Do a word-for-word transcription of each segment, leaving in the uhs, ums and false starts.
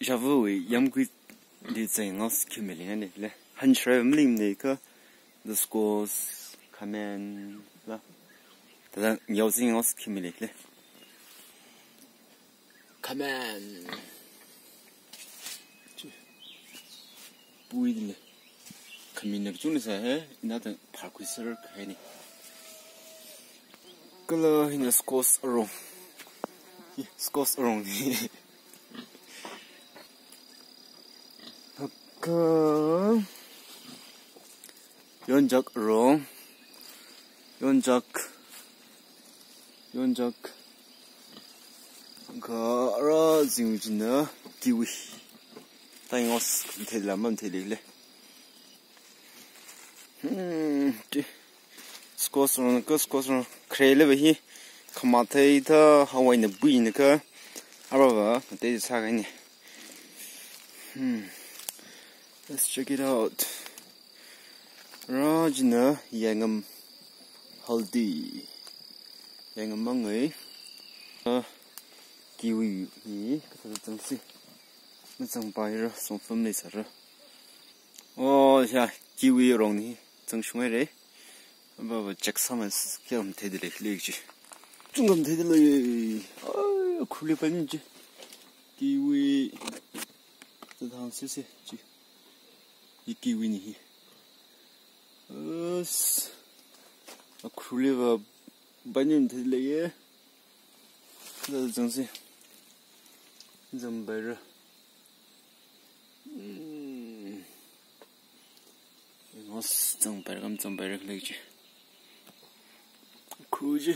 Shavu yamgui di zeng ngaus kimeli ngani le. Han shrai mling ne ka the scores kamen la. Tada yauzing ngaus kimeli le. Kamen. Pui le. Kamin nak chun sa he, ina ta phar kui sir ka ni. Kala hina scores arong. Scores arong ni. Haka. Yonjak arong. Yonjak. Yonjak. Kha ara zing china kiwi. Taingos thela mam thele le. Hmm, ti. Scores arong ka scores arong. Kre le ba hi. Khamathei ta Hawaii na bui na ka. Ara ba, te sa ka ni. Hmm. Let's check it out. Rajina yangam haldi. Yangam mangai. Ah, kiwi hi kata zangsi. Mazang paira song family sara. Oh, ya, kiwi arong ni zang shungai re. Ba ba check summons kiam thei de le le ji. Zung kam thei de le. Ai, khuli pa ni ji. Kiwi. Tadang si si ji. Hi kiwi ni hi. Us. Akhuli ba banin thei le ye. Zang si. Zang bai ra. Hmm. Ngos zang bai ra kam zang bai ra le ji. Khu ji.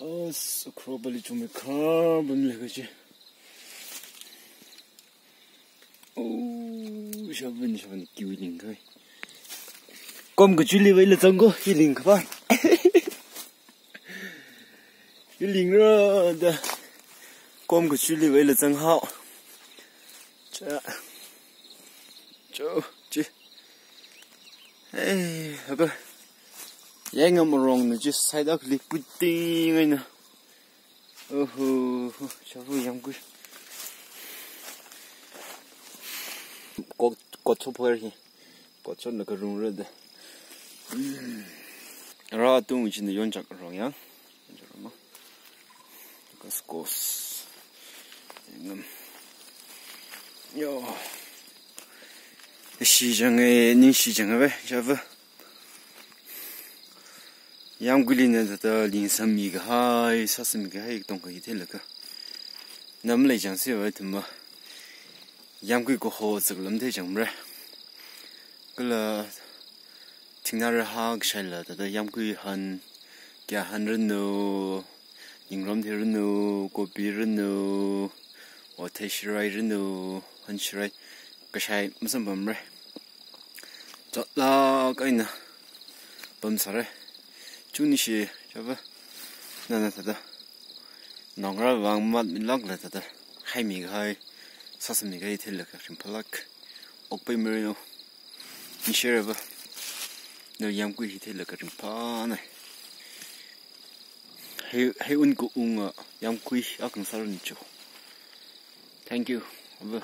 As, khro bali chumi khar bam le kachi. Oh, shabun, shabun, kiwi ling kai. Kom kachuli vai la zangko, hi ling kapa. Hi ling ra da. Kom kachuli vai la zang hao. Cha. Cho, chi. Hey, haba. Yangam arong na chi side akli puting aina. Oho, shavu yamgui. Kot, kot so phoer hi. Kot so na karung ra da. Hmm. Ra tung chi na yonjak arong ya. Yonjak arong ma. Kaskos. Ngam. Yo. Shi jang e, ning shi jang e, java. Yamgui li na tata ling sami kahai, sasami kahai, tong kahi thela ka. Nam lei jang si vai thumba. Yamgui ko ho zak lam the jang mre. Kala thingna ra ha kashai la tata yamgui han, kya han ranu, yingram the ranu, kopi ranu, o the shirai ranu, han shirai kashai masam bam re. Chotla kaina bam sare. Chuni shi chava. Nana tata. Nongra vang mat milak la tata. Hai mi hai. Sasam mi hai thela ka rimphalak. Okpai merino. Ni share ba. No yamgui hi thela ka rimpha nai. Hai, hai un ko unga yamgui akang sarun cho. Thank you. Ava.